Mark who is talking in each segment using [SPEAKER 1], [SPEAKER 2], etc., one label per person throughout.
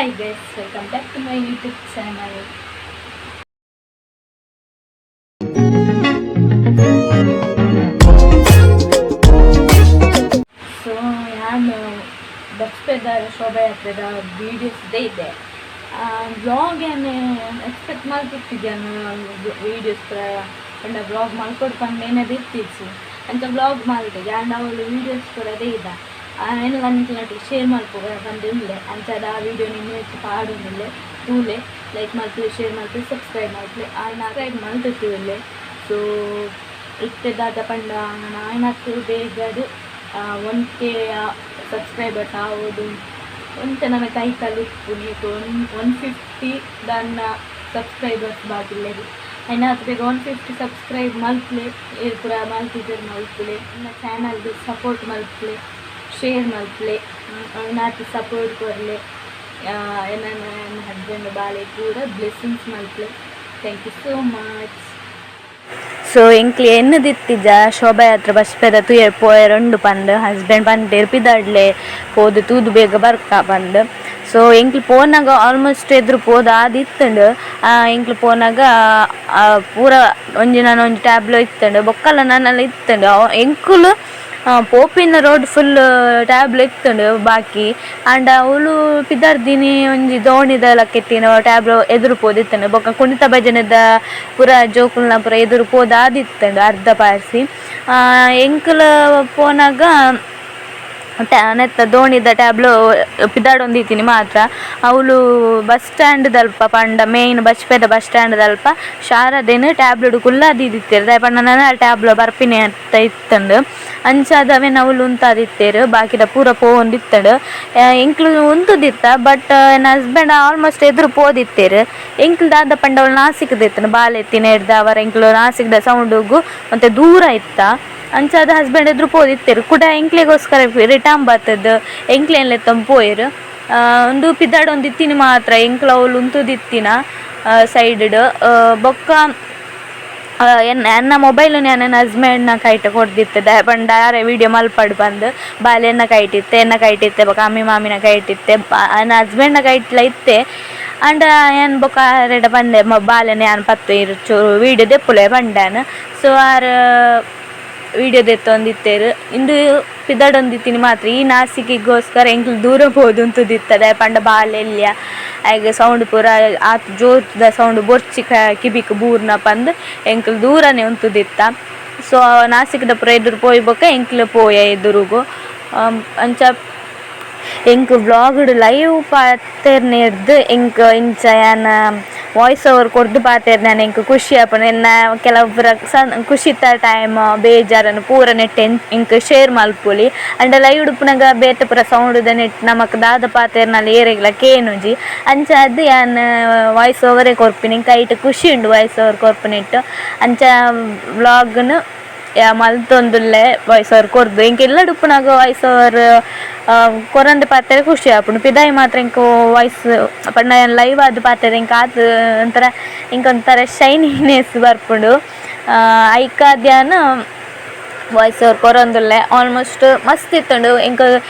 [SPEAKER 1] Hi guys, welcome back to my YouTube channel. So ಯಾನ್ ಬಚ್ಪೆದ ಶೋಭಾಯಾತ್ರೆದ videos ಇದೆ. Vlog ಏನು expect ಮಲ್ತಿತ್ತಿದ್ಯಾನು videos ಪಂಡ vlog ಮಲ್ಕೊಡು ಪಂಡ ಇತ್ತಿಜ್ಜಿ. ಅಂಚ ವ್ಲಾಗ್ ಮಲ್ತೆ ಆಂಡ ಅವಳು ವೀಡಿಯೋಸ್ ಪೂರ ಅದೇ ಇದ್ದ ಏನೆಲ್ಲ ನಿಕ್ಲೆನೊಟ್ಟಿಗೆ ಶೇರ್ ಮಲ್ಪುಗ ಪಂದ್ ಉಲ್ಲೆ. ಅಂಚಾದ್ ಆ ವೀಡಿಯೋ ನಿನ್ನ ಪಾಡೊಂದುಲ್ಲೆ. ತೂಲೆ, ಲೈಕ್ ಮಲ್ಪುಲೆ, ಶೇರ್ ಮಲ್ಪುಲೆ, ಸಬ್ಸ್ಕ್ರೈಬ್ ಮಲ್ಪುಲೆ. ಸಬ್ಸ್ಕ್ರೈಬ್ ಮಲ್ತಿತ್ತುಲ್ಲೆ. ಸೊ ಇತ್ತೆ ದಾದ ಪಂಡ ಆಯಿನಾತ್ ಬೇಗಡ್ 1K subscribers ಆವೊಡು. ಒಂತೆ ನನ ಕೈತಲ್ ಉಪ್ಪುನಿ 150 ದಾನ್ನ ಸಬ್ಸ್ಕ್ರೈಬರ್ಸ್ ಬಾಕಿಲ್ಲೆಗ್. ಆಯಿನಾತ್ ಬೇಗ 150 ಸಬ್ಸ್ಕ್ರೈಬ್ ಮಲ್ಪುಲೆ. ಏರ್ ಪೂರ ಮಲ್ತಿಜೆರ್ ಮಲ್ಪುಲೆ. ಎನ್ನ ಚಾನಲ್ಗ್ ಸಪೋರ್ಟ್ ಮಲ್ಪುಲೆ, ಶೇರ್ ಮಲ್ಪುಲೆ, ಆಯಿನಾತ್ ಸಪೋರ್ಟ್ ಕೊರ್ಲೆ. ಎನ್ನ ಎನ್ನ ಹಸ್ಬೆಂಡ್ ಬಾಲೆ ಪೂರ ಬ್ಲೆಸ್ಸಿಂಗ್ಸ್ ಮಲ್ಪುಲೆ. Thank you so much.
[SPEAKER 2] So ಎಂಕ್ಲೆ ಎನ್ನದಿತ್ತಿಜ ಶೋಭಾಯಾತ್ರೆ ಬಸ್ಪೆದ ತೂಯೆರ್ ಪೋಯೆರುಂಡು ಪಂದ್. ಹಸ್ಬೆಂಡ್ ಪಂಡೆರ್ ಪಿದಾಡ್ಲೆ, ಪೋದು ತೂದು ಬೇಗ ಬರ್ಕ ಪಂದ್. ಸೊ ಎಂಕ್ಲು ಪೋನಗ ಆಲ್ಮೋಸ್ಟ್ ಎದುರು ಪೋದು ಆದಿತ್ತುಂಡು. ಎಂಕ್ಲು ಪೋನಗ ಪೂರ ಒಂಜಿ ನನ ಒಂಜಿ ಟ್ಯಾಬ್ಲೋ ಇತ್ತುಂಡು, ಬೊಕ್ಕಲ ನನಲ ಇತ್ತುಂಡು. ಎಂಕುಲು ಪೋಪಿನ road full tableau ಇತ್ತುಂಡು ಬಾಕಿ. ಆಂಡ ಅವುಲು ಪಿದರ್ದಿನಿ ಒಂಜಿ ದೋಣಿದ ಲಕ್ಕೆತ್ತಿನ ಟ್ಯಾಬ್ಲೋ ಎದುರು ಪೋದಿತ್ತುಂಡು. ಬೊಕ್ಕ ಕುಣಿತ ಭಜನೆದ ಪೂರ ಜೋಕುಲ್ನ ಪೂರ ಎದುರು ಪೋದು ಆದಿತ್ತುಂಡು ಅರ್ಧ ಪಾರ್ಸಿ. ಎಂಕುಲು ಪೋನಗ ನೆತ್ತ ದೋಣಿದ ಟ್ಯಾಬ್ಲೋ ಪಿದಾಡೊಂದಿತ್ತಿನಿ ಮಾತ್ರ. ಅವುಲು ಬಸ್ ಸ್ಟ್ಯಾಂಡ್ ದಲ್ಪ ಪಂಡ ಮೇನ್ ಬಜ್ಪೆದ ಬಸ್ ಸ್ಟ್ಯಾಂಡ್ ದಲ್ಪ ಶಾರದೆನ್ ಟ್ಯಾಬ್ಲೋಡು ಕುಲ್ಲಾದಿತ್ತಿರ್. ದಾಯೆ ಪಂಡ ನನ ಟ್ಯಾಬ್ಲೋ ಬರ್ಪಿನಿ ಅಂತ ಇತ್ತುಂಡು. ಅಂಚಾದ್ ಅವೆನ್ ಅವುಲು ಉಂತಾದಿತ್ತೆರ್. ಬಾಕಿದ ಪೂರ ಪೋವೊಂದಿತ್ತುಂಡು. ಎಂಕ್ಲು ಉಂತುದಿತ್ತ, ಬಟ್ ಎನ್ನ ಹಸ್ಬೆಂಡ್ ಆಲ್ಮೋಸ್ಟ್ ಎದುರು ಪೋದಿತ್ತೆರ್. ಎಂಕ್ಲು ದಾದ ಪಂಡ ಅವ್ಲು ನಾಸಿಕ್ದ ಇತ್ತುಂಡು ಬಾಲೆತ್ತಿನ ಅವರ ಎಂಕ್ಲು ನಾಸಿಕ್ದ ಸೌಂಡುಗು ಒಂತೆ ದೂರ ಇತ್ತ. ಅಂಚಾದ್ ಹಸ್ಬೆಂಡ್ ಎದುರು ಪೋದಿತ್ತೆರ್. ಕುಡ ಎಂಕ್ಲೆಗೋಸ್ಕರ ರಿಟರ್ನ್ ಬತ್ತದ್ ಎಂಕ್ಲೆನ್ ಲೆತ್ತೊಂದು ಪೋಯೆರ್. ಉಂದು ಪಿದಾಡೊಂದಿತ್ತಿನಿ ಮಾತ್ರ. ಎಂಕ್ಲ ಅವ್ಲು ಉಂತುದಿತ್ತಿನ ಸೈಡ್ ಬೊಕ್ಕ ಎನ್ನ ಎನ್ನ ಮೊಬೈಲ್ ಯಾನ್ ಹಸ್ಬೆಂಡ್ನ ಕೈಟ್ ಕೊರ್ದಿತ್ತೆ. ದಾಯೆ ಪಂಡ ಆರೆ ವೀಡಿಯೋ ಮಲ್ಪಡ್ ಪಂದ್. ಬಾಲೆ ಎನ್ನ ಕೈಟಿತ್ತೆ, ಎನ್ನ ಕೈಟಿತ್ತೆ, ಬೊಕ್ಕ ಅಮ್ಮಿ ಮಾಮಿನ ಕೈಟಿತ್ತೆ, ಎನ್ನ ಹಸ್ಬೆಂಡ್ನ ಕೈಟ್ಲ ಇತ್ತೆ. ಆಂಡ ಯಾನ್ ಬೊಕ್ಕ ಆರೆಡ ಪಂಡೆ, ಬಾಲೆನ್ ಯಾನ್ ಪತ್ತು ಇರ್ ಚೂರು ವೀಡಿಯೋ ದೆಪ್ಪುಲೆ ಪಂಡೆ. ಸೊ ಆರ್ ವೀಡಿಯೋ ದೆತ್ತೊಂದಿತ್ತೆರ್. ಇಂದು ಪಿದಡೊಂದಿತ್ತಿನಿ ಮಾತ್ರ. ಈ ನಾಸಿಕಿಗೋಸ್ಕರ ಎಂಕ್ಲು ದೂರ ಪೋದು ಉಂತುದಿತ್ತ. ದಾಯೆ ಪಂಡ ಬಾಲೆ ಎಲ್ಯ, ಆಯ್ಗ್ ಸೌಂಡ್ ಪೂರ ಆತ್ ಜೋರ್ದ ಸೌಂಡ್ ಬೊರ್ಚಿ ಕಿಬಿಕ್ ಬೂರ್ನ ಪಂದ್ ಎಂಕ್ಲು ದೂರನೆ ಉಂತುದಿತ್ತ. ಸೊ ನಾಸಿಕ್ದ ಪೂರ ಎದುರು ಪೋಯಿ ಬೊಕ್ಕ ಎಂಕ್ಲು ಪೋಯ ಎದುರುಗು. ಅಂಚ ಎಂಕ್ ವ್ಲಾಗ್ಡ್ ಲೈವ್ ಪಾತೆರ್ನೆರ್ದ್ ಎಂಕ್ ಇಂಚ ಯಾನ್ ವಾಯ್ಸ್ ಓವರ್ ಕೊರ್ದು ಪಾತೆರ್ನ ಎಂಕ್ ಖುಷಿ ಆಪುಂಡು. ಎನ್ನ ಕೆಲವೊಬ್ರ ಸನ್ ಖುಷಿತ ಟೈಮ್, ಬೇಜಾರನ್ನು ಪೂರ ನೆಟ್ ಎಂಕ್ ಶೇರ್ ಮಲ್ಪೊಲಿ. ಆಂಡ ಲೈವ್ ಉಪ್ಪುನಗ ಬೇತೆ ಪೂರ ಸೌಂಡ್ ನೆಟ್ ನಮಕ್ ದಾದ ಪಾತೆರ್ನಲ ಏರೆಗ್ಲ ಕೇನುಜಿ. ಅಂಚಾದ್ ಯಾನ್ ವಾಯ್ಸ್ ಓವರೇ ಕೊರ್ಪಿನಿ. ಎಂಕ್ ಐಟ್ ಖುಷಿ ಉಂಡು ವಾಯ್ಸ್ ಓವರ್ ಕೊರ್ಪಿನೆಟ್. ಅಂಚ ವ್ಲಾಗ್ನ್ ಮಲ್ತೊಂದುಲ್ಲೆ ವಾಯ್ಸ್ ಓವರ್ ಕೊರ್ದು. ಎಂಕ್ ಇಲ್ಲಡ್ ಉಪ್ಪುನಗ ವಾಯ್ಸ್ ಓವರ್ ಕೊರಂದೆ ಪಾತೆರ ಖುಷಿ ಆಪುಂಡು. ಪಿದಾಯಿ ಮಾತ್ರ ಎಂಕ್ ವಾಯ್ಸ್ ಪಂಡ ಯಾನ್ ಲೈವ್ ಆದ್ ಪಾತೆರ ಎಂಕ್ ಆತ್ ಒಂಥರ ಎಂಕ್ ಒಂಥರ ಶೈನಿನೆಸ್ ಬರ್ಪುಂಡು. ಐಕಾದ್ ಯಾನ್ ವಾಯ್ಸ್ ಓವರ್ ಕೊರೊಂದುಲ್ಲೆ. ಆಲ್ಮೋಸ್ಟ್ ಮಸ್ತ್ ಇತ್ತುಂಡು. ಎಂಕ್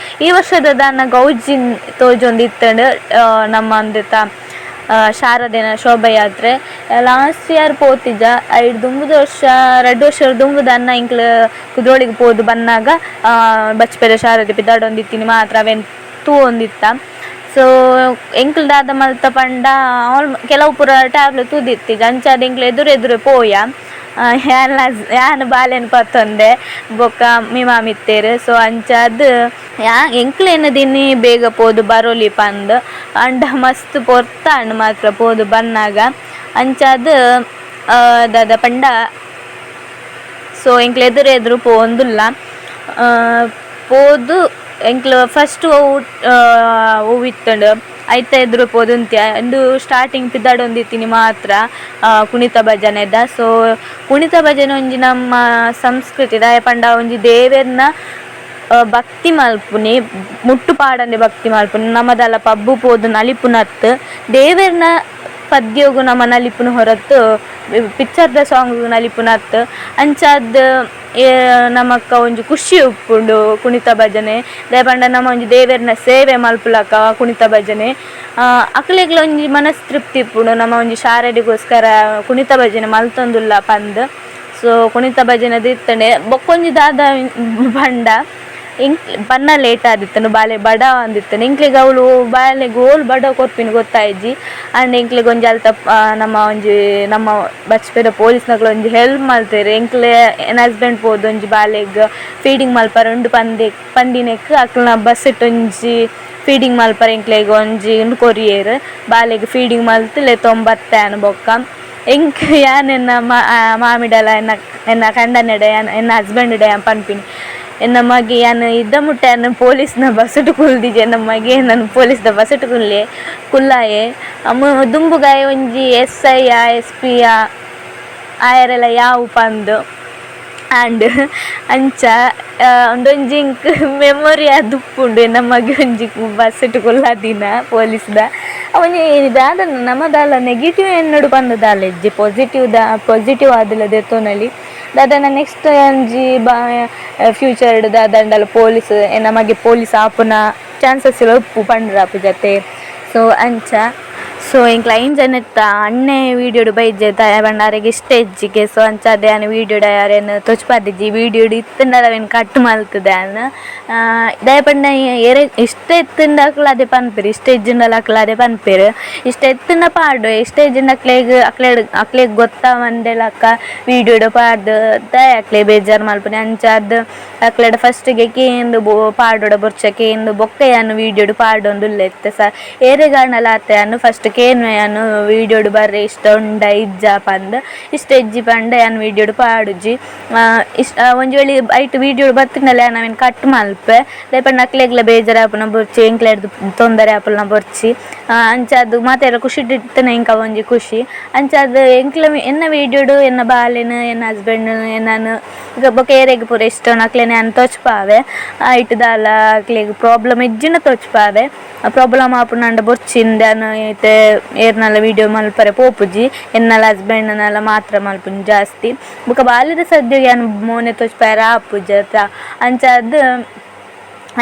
[SPEAKER 2] ಈ ವರ್ಷದ ದಾನ್ನ ಗೌಜಿನ್ ತೋಜೊಂದಿತ್ತುಂಡು ನಮ್ಮ ಒಂದೆತ ಶಾರದೆನ ಶೋಭಾಯಾತ್ರೆ. Last year ಪೋತಿಜ. ಐಡ್ ದುಂಬುದ ವರ್ಷ, 2 ವರ್ಷ ದುಂಬುದನ್ನ ಎಂಕ್ಲು ಕುದ್ರೋಳಿಗ್ ಪೋದು ಬನ್ನಗ ಬಚ್ಪೆದ ಶಾರದೆ ಪಿದಾಡೊಂದಿತ್ತಿನಿ ಮಾತ್ರ ಅವೆನ್ ತೂವೊಂದಿತ್ತ. ಸೊ ಎಂಕ್ಲು ದಾದ ಮಲ್ತ ಪಂಡ ಆಲ್ ಕೆಲವು ಪೂರ ಟ್ಯಾಬ್ಲೋ ತೂದಿತ್ತಿಜ. ಅಂಚಾದ್ ಎಂಕ್ಲು ಎದುರು ಎದುರು ಪೋಯ. ಯಾನ್ ಯಾನ್ ಬಾಲೆನ್ ಪತ್ತೊಂದೆ, ಬೊಕ್ಕ ಅಮ್ಮಿ ಇತ್ತೆರ್. ಸೊ ಅಂಚಾದ್ ಎಂಕ್ಲೆನ ದಿನಿ ಬೇಗ ಪೋದು ಬರೊಲಿ ಪಂದ್. ಆಂಡ ಮಸ್ತ್ ಪೊರ್ತಾಂಡ್ ಮಾತ್ರ ಪೋದು ಬನ್ನಗ. ಅಂಚಾದ್ ದಾದ ಪಂಡ ಸೊ ಎಂಕ್ಲು ಎದುರು ಎದುರು ಪೋವೊಂದುಲ್ಲ. ಪೋದು ಎಂಕ್ಲು ಫಸ್ಟ್ ಒವು ಒವು ಇತ್ತುಂಡು ಐತ ಎದುರು ಪೋದು ಉಂತ್ಯ. ಉಂದು ಸ್ಟಾರ್ಟಿಂಗ್ ಪಿದಾಡೊಂದಿತ್ತಿನಿ ಮಾತ್ರ ಕುಣಿತ ಭಜನೆದ. ಸೊ ಕುಣಿತ ಭಜನೆ ಒಂಜಿ ನಮ್ಮ ಸಂಸ್ಕೃತಿ. ದಾಯೆ ಪಂಡ ಒಂಜಿ ದೇವೆರ್ನ ಭಕ್ತಿ ಮಲ್ಪುನಿ, ಮುಟ್ಟು ಪಾಡಂದೆ ಭಕ್ತಿ ಮಲ್ಪುನಿ. ನಮದಲ್ಲ ಪಬ್ಬು ಪೋದು ನಲಿಪುನತ್. ದೇವೆರ್ನ ಪದ್ಯೋಗು ನಮ ನಲಿಪುನ ಹೊರತು. ಪಿಕ್ಚರ್ದ ಸಾಂಗ್ ನಲಿಪುನತ್ ಅಂಚಾದ್ ನಮಕ್ ಒಂಜಿ ಖುಷಿ ಉಪ್ಪುಂಡು ಕುಣಿತ ಭಜನೆ. ದಾಯೆ ಪಂಡ ನಮ ಒಂಜಿ ದೇವೆರ್ನ ಸೇವೆ ಮಲ್ಪುಲಕ ಕುಣಿತ ಭಜನೆ. ಅಕ್ಲೆಗ್ಲ ಒಂಜಿ ಮನಸ್ ತೃಪ್ತಿ ಇಪ್ಪುಂಡು ನಮ ಒಂಜಿ ಶಾರಡಿಗೋಸ್ಕರ ಕುಣಿತ ಭಜನೆ ಮಲ್ತೊಂದುಲ್ಲ ಪಂದ್. ಸೊ ಕುಣಿತ ಭಜನೆ ಇತ್ತಂಡೆ ಬೊಕ್ಕೊಂಜಿ ದಾದ ಪಂಡ ಎಂಕ್ ಬನ್ನ ಲೇಟ್ ಆದಿತ್ತುಂಡು ಬಾಲೆ ಬಡವ ಆದಿತ್ತುಂಡು ಎಂಕ್ಲೆಗ್ ಅವ್ಲು ಬಾಲೆಗ್ ಓಲು ಬಡವು ಕೊರ್ಪಿನ ಗೊತ್ತಾಯಿಜಿ. ಆಂಡ ಎಂಕ್ಲೆಗ್ ಒಂಜಿ ಅಲ್ತ ನಮ್ಮ ಒಂಜಿ ನಮ್ಮ ಬಜ್ಪೆದ ಪೊಲೀಸ್ನಕುಲು ಒಂಜಿ ಹೆಲ್ಪ್ ಮಲ್ತೆರ್. ಎಂಕ್ಲೆ ಎನ್ನ ಹಸ್ಬೆಂಡ್ ಪೋದು ಒಂಜಿ ಬಾಲೆಗ್ ಫೀಡಿಂಗ್ ಮಲ್ಪರೆ ಉಂಡು ಪಂದೆ ಪಂಡಿನೆಕ್ ಅಕ್ಲ್ನ ಬಸ್ಸಟ್ ಒಂಜಿ ಫೀಡಿಂಗ್ ಮಲ್ಪರೆ ಎಂಕ್ಲೆಗ್ ಒಂಜಿ ಉಂದು ಕೊರಿಯೆರ್. ಬಾಲೆಗ್ ಫೀಡಿಂಗ್ ಮಲ್ತ್ ಲೆತ್ತೊಂದು ಬತ್ತೆ ಯಾನ್ ಬೊಕ್ಕ. ಎಂಕ್ ಯಾನ್ ಎನ್ನ ಮಾಮಿಡಲ ಎನ್ನ ಎನ್ನ ಕಂಡನೆಡ ಯಾನ್ ಎನ್ನ ಹಸ್ಬೆಂಡ್ ಯಾನ್ ಪನ್ಪಿನಿ ಎನ್ನ ಮಗೆ ಯಾನ್ ಇದ್ದ ಮುಟ್ಟ ಯಾನ್ ಪೊಲೀಸ್ನ ಬಸ್ಸುಟು ಕುಲ್ದಿಜಿ, ಎನ್ನ ಮಗೆ ಎನನ್ ಪೊಲೀಸ್ದ ಬಸ್ಸುಟು ಕುಲ್ಲೆ ಕುಲ್ಲಾಯೆ. ದುಂಬುಗಾಯೆ ಒಂಜಿ ಎಸ್ ಐಯ ಎಸ್ ಪಿಯ ಆಯೆರೆಲ ಯಾವು ಪಂದ್ ಆಂಡ್. ಅಂಚ ಉಂದೊಂಜಿ ಎಂಕ್ ಮೆಮೊರಿ ಆದುಪ್ಪುಂಡು ಎನ್ನ ಮಗೆ ಒಂಜಿ ಬಸ್ಸುಟು ಕುಲ್ಲಾದಿನ ಪೊಲೀಸ್ದ. ಒಂಜಿ ದಾದ ನಮ ದಾಲ ನೆಗೆಟಿವ್ ಎನ್ನೊಡು ಪಂದ್ ದಾಲ ಇಜ್ಜಿ, ಪಾಸಿಟಿವ್ ದ ಪಾಸಿಟಿವ್ ಆದುಲ ದೆತ್ತೊನೊಲಿ. ದಾದನ ನೆಕ್ಸ್ಟ್ ಒಂಜಿ ಫ್ಯೂಚರ್ಡ್ ದಾದಂಡಲ ಪೊಲೀಸ್ ಎನ್ನ ಮಗೆ ಪೊಲೀಸ್ ಆಪುನ ಚಾನ್ಸಸ್ ಲ ಉಪ್ಪು ಪಂಡ್ರಾಪುಜತೆ. ಸೊ ಅಂಚ ಸೊ ಎಂಕ್ಲ ಐನ್ ಜನತ್ತ ಅಣ್ಣೆ ವೀಡಿಯೋಡು ಬೈಜೆ ದಾಯೆ ಪಂಡ ಅರೆಗ್ ಇಷ್ಟ ಇಜ್ಜಿಗೆ. ಸೊ ಅಂಚಾದ್ ಯಾನ್ ವೀಡಿಯೋಡು ಅರೆನ್ ತೋಜ್ಪಾದಿಜ್ಜಿ, ವೀಡಿಯೋಡು ಇತ್ತ್ಂಡಲ ಅವೆನ್ ಕಟ್ ಮಲ್ತ್ದೆ ಯಾನ್. ದಾಯೆ ಪಂಡ ಎರೆಗ್ ಇಷ್ಟ ಇತ್ತ್ಂಡ ಅಕ್ಲ್ ಅದೆ ಪನ್ಪೆರ್, ಇಷ್ಟ ಇಜ್ಜಿಂಡಲ ಅಕ್ಲ್ ಅದೆ ಪನ್ಪೆರ್. ಇಷ್ಟ ಇತ್ತ್ಂಡ ಪಾಡುವೆ, ಇಷ್ಟ ಇಜ್ಜಿಂಡ ಅಕ್ಲೆಗ್ ಅಕ್ಲೆಡ್ ಅಕ್ಲೆಗ್ ಗೊತ್ತಾವಂದೆಲಕ ವೀಡಿಯೋಡು ಪಾಡ್ದ್ ದಾಯೆ ಅಕ್ಲೆಗ್ ಬೇಜಾರ್ ಮಲ್ಪುನೆ. ಅಂಚಾದ್ ಅಕ್ಲೆಡ ಫಸ್ಟ್ಗೆ ಕೇಂದ್ ಪಾಡೊಡ ಬೊರ್ಚ ಕೇಂದ್ ಬೊಕ್ಕ ಯಾನ್ ವೀಡಿಯೋಡು ಪಾಡೊಂದುಲ್ಲೆ ಇತ್ತೆ. ಸ ಏರೆಗಾಂಡಲ ಆತೆ ಯಾನ್ ಫಸ್ಟ್ ಕೇನುವೆ ಯಾನ್ ವೀಡಿಯೋಡು ಬರ್ರೆ ಇಷ್ಟ ಉಂಡ ಇಜ್ಜ ಪಂದ್. ಇಷ್ಟ ಇಜ್ಜಿ ಪಂಡ ಯಾನ್ ವೀಡಿಯೋಡು ಪಾಡುಜಿ. ಇಷ್ಟ ಒಂಜಿ ವೇಳೆ ಐಟ್ ವೀಡಿಯೋಡು ಬತ್ತ್ಂಡಲ ಯಾನ್ ಅವೆನ್ ಕಟ್ ಮಲ್ಪೆ. ದಾಯೆ ಪಂಡ ಅಕ್ಲೆಗ್ಲ ಬೇಜಾರ್ ಆಪುನ ಬೊರ್ಚಿ, ಎಂಕ್ಲೆರ್ದ್ ತೊಂದರೆ ಆಪುನ ಬೊರ್ಚಿ. ಅಂಚಾದ್ ಮಾತೆರ್ಲ ಖುಷಿಟ್ ಇತ್ತಿನ ಎಂಕ್ ಅವೊಂಜಿ ಖುಷಿ. ಅಂಚಾದ್ ಎಂಕ್ಲ ಎನ್ನ ವೀಡಿಯೋಡು ಎನ್ನ ಬಾಲೆನ್ ಎನ್ನ ಹಸ್ಬೆಂಡ್ ಎನ್ನನ್ ಬೊಕ ಏರೆಗ್ ಪೂರ ಇಷ್ಟ ಉಂಡು ಅಕ್ಲೆನ್ ಯಾನ್ ತೋಜ್ಪಾವೆ. ಐಟ್ ದಾಲ ಅಕ್ಲೆಗ್ ಪ್ರಾಬ್ಲಮ್ ಇಜ್ಜಿಂಡ ತೋಜ್ಪಾವೆ. ಪ್ರಾಬ್ಲಮ್ ಆಪುನಂಡ ಬೊರ್ಚಿಂದ್ ಯಾನ್ ಇತ್ತೆ ಏರ್ನಲ ವೀಡಿಯೋ ಮಲ್ಪರೆ ಪೋಪುಜಿ, ಎನ್ನಲ ಹಸ್ಬೆಂಡ್ನಲ ಮಾತ್ರ ಮಲ್ಪುನಿ ಜಾಸ್ತಿ. ಬೊಕ ಬಾಲೆದ ಸದ್ಯಗ್ ಯಾನ್ ಮೋನೆ ತೋಜ್ಪಾಯೆರೆ ಆಪುಜಿ ಅತ. ಅಂಚಾದ್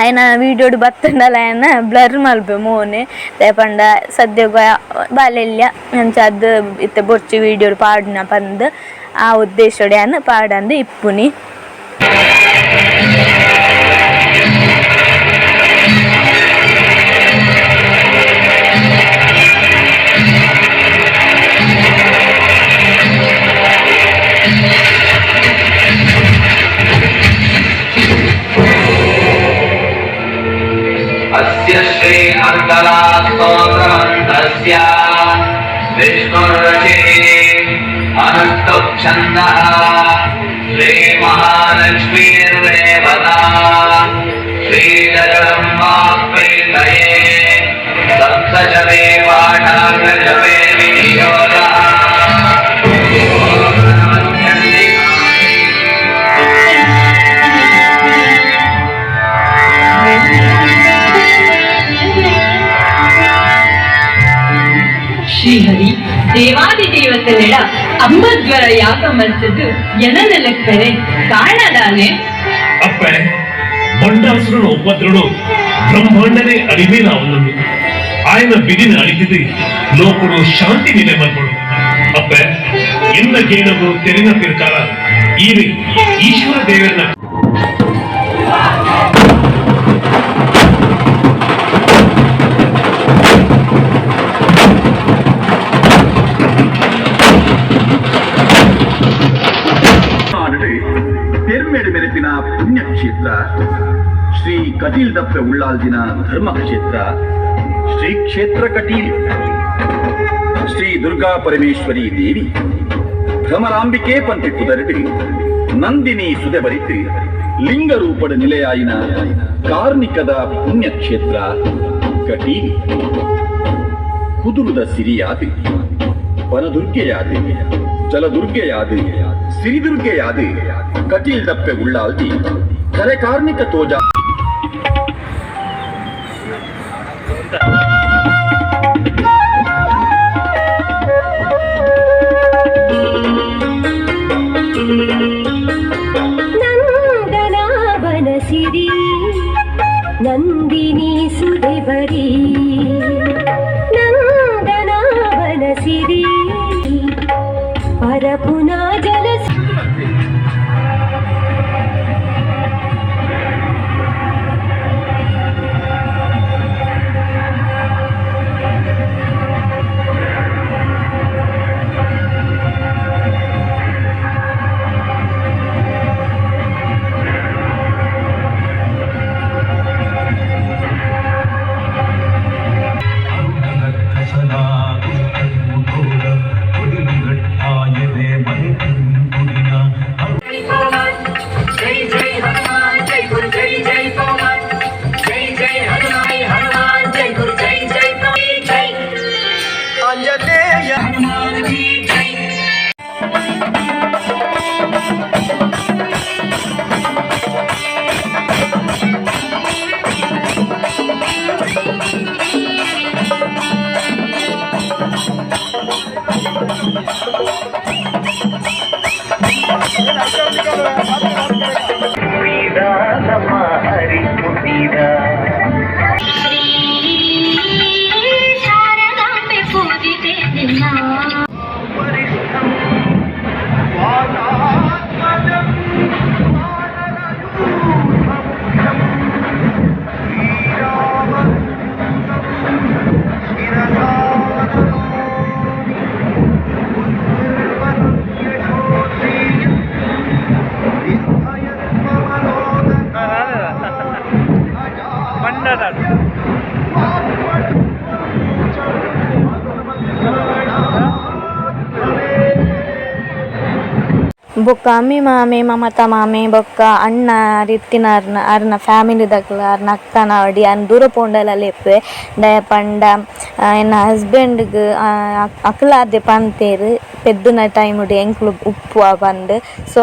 [SPEAKER 2] ಆಯೆನ ವೀಡಿಯೋಡು ಬತ್ತ್ಂಡಲ ಯಾನ್ ಬ್ಲರ್ ಮಲ್ಪೆ ಮೋನೆ. ದಾಯೆ ಪಂಡ ಸದ್ಯಗ್ ಬಾಲೆ ಎಲ್ಯ ಅಂಚಾದ್ ಇತ್ತೆ ಬೊರ್ಚಿ ವೀಡಿಯೋಡು ಪಾಡುನ ಪಂದ್ ಆ ಉದ್ದೇಶಡ್ ಯಾನ್ ಪಾಡಂದೆ ಇಪ್ಪುನಿ.
[SPEAKER 3] अस्य श्री अर्गलास्तोत्रमन्त्रस्य विष्णुर्षिः अनुष्टुप् छन्दः श्रीमहालक्ष्मीर्देवता श्रीजगदम्बा प्रीतये सप्तजपे पाठाङ्गजपे विनियोगः. ॐ नमः.
[SPEAKER 4] ಶ್ರೀಹರಿ ದೇವಾದಿದೇವತೆಲೆಡ ಅಂಬದ್ವರ ಯಾಗ ಮಲ್ತದ್ದು ಎನನೆಲೆಪ್ಪೆರೆ ಕಾರಣದಾನೆ.
[SPEAKER 5] ಅಪ್ಪೆ, ಬಂಡಾಸುರನ ಉಪದ್ರಡು ಬ್ರಹ್ಮಾಂಡನೇ ಅಡಿಮೇಲ ಅವನನ್ನು ఆయన ಬಿದಿನ ಅಳಿತಿದ್ದು ಲೋಕಡು ಶಾಂತಿ ನಿಲೆ ಮಲ್ಪಡು. ಅಪ್ಪೆ, ಎನ್ನ ಗೇನಗು ತೆರಿನ ಪಿರ್ಕಾರ ಈರು ಈಶ್ವರ ದೇವರನ್ನ
[SPEAKER 6] ಪೆರ್ಮೆಡು ಮೆರೆಪಿನ ಪುಣ್ಯಕ್ಷೇತ್ರ ಶ್ರೀ ಕಟೀಲ್ ದಪ್ಪೆ ಉಳ್ಳಾಲ್ದಿನ ಧರ್ಮಕ್ಷೇತ್ರ ಶ್ರೀ ಕ್ಷೇತ್ರ ಕಟೀಲ್. ಶ್ರೀ ದುರ್ಗಾ ಪರಮೇಶ್ವರಿ ದೇವಿ ಭ್ರಮರಾಂಬಿಕೆ ಪಂತಿ ಪುದರಿಡು ನಂದಿನಿ ಸುದೆ ಬರಿತು ಲಿಂಗರೂಪದ ನಿಲೆಯಾಯಿನ ಕಾರ್ಣಿಕದ ಪುಣ್ಯಕ್ಷೇತ್ರ ಕಟೀಲ್. ಕುದುರುದ ಸಿರಿಯಾದಿ, ವನದುರ್ಗೆಯಾದಿ, ಜಲದುರ್ಗೆಯಾದಿ, ಸಿರಿದುರ್ಗೆಯಾದಿ ಕಟೀಲ್ ದಪ್ಪೆ ಉಳ್ಳಾಲ್ದಿ ಕರೆ ಕಾರ್ಣಿಕ ತೋಜ.
[SPEAKER 2] ಬೊಕ್ಕ ಅಮ್ಮಿ ಮಾಮಿ ಮಮತಾ ಮಾಮಿ ಬೊಕ್ಕ ಅಣ್ಣ ಆರ್ ಇತ್ತಿನ ಆರ್ನ ಆರ್ನ ಫ್ಯಾಮಿಲಿದಕ್ಲು ಆರ್ನ ಅಕ್ಕನ ಆವಡ್ ಯಾನ್ ದೂರ ಪೋಂಡಲ ಲೆಪ್ಪುವೆ. ದಾಯೆ ಪಂಡ ಎನ್ನ ಹಸ್ಬೆಂಡ್ಗ್ ಅಕುಲಾದೆ ಪಂತೆರ್ ಪೆದ್ದುನ ಟೈಮುಡು ಎಂಕುಲು ಉಪ್ಪುವ ಪಂದ್. ಸೊ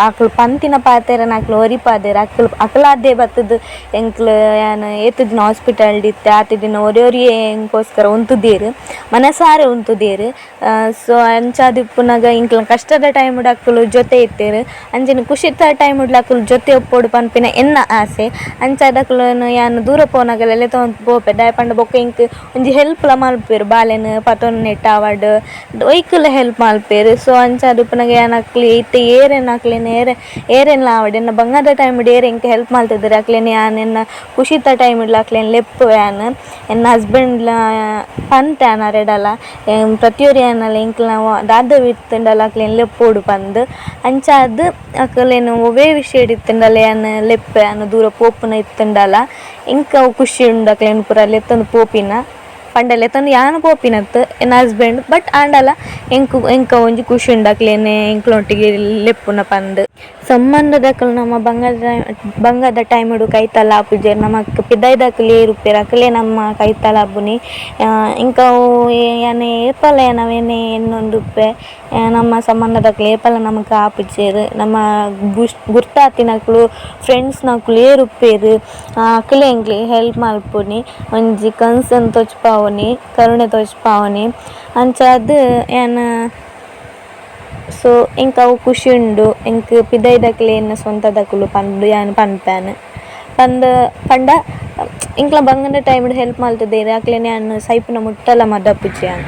[SPEAKER 2] ಅಕುಲು ಪಂತಿನ ಪಾತೆರನ್ ಅಕ್ಲು ಒರಿಪಾದೆರ್. ಅಕುಲು ಅಕುಲಾದೆ ಬತ್ತುದು ಎಂಕ್ಲು ಯಾನ್ ಏತ್ ದಿನ ಹಾಸ್ಪಿಟಲ್ಡ್ ಇತ್ತೆ ಆತ್ ದಿನ ಒರಿ ಒರಿಯೇ ಎಂಕೋಸ್ಕರ ಉಂತುದೆರ್, ಮನಸಾರೆ ಉಂತುದೆರ್. ಸೊ ಅಂಚಾದ್ ಇಪ್ಪುನಗ ಎಂಕ್ಲ್ನ ಕಷ್ಟದ ಟೈಮುಡು ಅಕುಲು ಜೊತೆ ಇತ್ತೆರ್. ಅಂಚನೆ ಖುಷಿತ ಟೈಮುಡ್ಲ ಅಕುಲು ಜೊತೆ ಉಪ್ಪೊಡು ಪನ್ಪಿನ ಎನ್ನ ಆಸೆ. ಅಂಚಾದ್ ಅಕುಲೆನ್ ಯಾನ್ ದೂರ ಪೋನಗಲ ಲೆತೊಂದು ಪೋಪೆ. ದಾಯೆ ಪಂಡ ಬೊಕ್ಕ ಎಂಕ್ ಒಂಜಿ ಹೆಲ್ಪ್ಲ ಮಲ್ಪುವೆರ್, ಬಾಲೆನ್ ಪತೊನ್ನೆಟ್ ಆವಡ್ ಒಯ್ಕುಲ ಹೆಲ್ಪ್ ಮಲ್ಪುವೆರ್. ಸೊ ಅಂಚಾದ್ ಇಪ್ಪುನಗ ಯಾನ್ ಅಕ್ಲು ಇತ್ತೆ ಏರೆನ ಅಕ್ಲೆನ್ ಏರೆ ಏರೆನ್ಲ ಆವಡ್ ಎನ್ನ ಬಂಗಾದ ಟೈಮುಡು ಏರ್ ಎಂಕ್ ಹೆಲ್ಪ್ ಮಲ್ತುದೆರ್ ಅಕ್ಲೆನ್ ಯಾನ್ ಎನ್ನ ಖುಷಿತ ಟೈಮುಡ್ಲ ಅಕ್ಲೆನ್ ಲೆಪ್ಪುವೆ ಯಾನ್. ಎನ್ನ ಹಸ್ಬೆಂಡ್ಲ ಪನ್ತೆ ಯಾನ್ ಅರೆಡಲ ಪ್ರತಿಯೊರಿ ಯಾನಲ ಎಂಕ್ಲ್ನ ದಾದ ಇತ್ತುಂಡಲ ಅಕ್ಲೆನ್ ಲೆಪ್ಪೊಡು ಪಂದ್. ಅಂಚಾದ್ ಅಕಲೆನ್ ಒವ್ವೆ ವಿಷಯಡ್ ಇತ್ತುಂಡಲ ಯಾನ್ ಲೆಪ್ಪುವೆ ಯಾನ್ ದೂರ ಪೋಪುನ ಇತ್ತುಂಡಲ ಎಂಕ್ ಅವು ಖುಷಿ ಉಂಡು ಅಕ್ಲೆನ್ ಪೂರ ಲೆತ್ತೊಂದು ಪೋಪಿನ. ಪಂಡ ಲೆತ್ತೊಂದು ಯಾನ್ ಪೋಪಿನತ್ತ್ ಎನ್ನ ಹಸ್ಬೆಂಡ್ ಬಟ್ ಆಂಡಲ ಎಂಕ್ ಎಂಕ್ ಒಂಜಿ ಖುಷಿ ಉಂಡು ಅಕ್ಲೆನ್ ಎಂಕ್ಲೊಟ್ಟಿಗೆ ಲೆಪ್ಪುನ ಪಂದ್. ಸಂಬಂಧದಕುಲು ನಮ್ಮ ಬಂಗದ ಬಂಗದ ಟೈಮುಡು ಕೈತಲ್ ಆಪುಜೆರ್, ನಮಕ್ ಪಿದಯ್ದಕುಲು ಏರ್ ಉಪ್ಪೆರ್ ಅಕುಲೇ ನಮ್ಮ ಕೈತಲ್ ಆಪುನಿ. ಎಂಕ್ ಅವು ಯಾನ್ ಏಪಲ ಯಾನ್ ಅವೆನೆ ಎನ್ನೊಂದುಪ್ಪೆ, ನಮ್ಮ ಸಂಬಂಧದಕುಲು ಏಪಲ ನಮಕ್ ಆಪುಜೆರ್. ನಮ್ಮ ಗುರ್ತಾತಿನಕುಲು ಫ್ರೆಂಡ್ಸ್ನಕುಲು ಏರ್ ಉಪ್ಪೆರ್ ಅಕುಲೇ ಎಂಕ್ಲೆಗ್ ಹೆಲ್ಪ್ ಮಲ್ಪುನಿ, ಒಂಜಿ ಕನ್ಸರ್ನ್ ತೋಜ್ಪಾವುನಿ, ಕರುಣೆ ತೋಜ್ಪಾವುನಿ. ಅಂಚಾದ್ ಯಾನ್ ಸೊ ಎಂಕ್ ಅವು ಖುಷಿ ಉಂಡು, ಎಂಕ್ ಪಿದಯ್ದಕ್ಲೆ ಎನ್ನ ಸ್ವಂತದಕುಲು ಪಂದ್ ಯಾನ್ ಪನ್ಪೆನ್. ಪಂದ್ ಪಂಡ ಎಂಕ್ಲ ಬಂಗದ ಟೈಮ್ಡ್ ಹೆಲ್ಪ್ ಮಲ್ತುದೆರ್ ಅಕ್ಲೆನ್ ಯಾನ್ ಸೈಪುನ ಮುಟ್ಟಲ ಮದಪುಜಿ ಯಾನ್.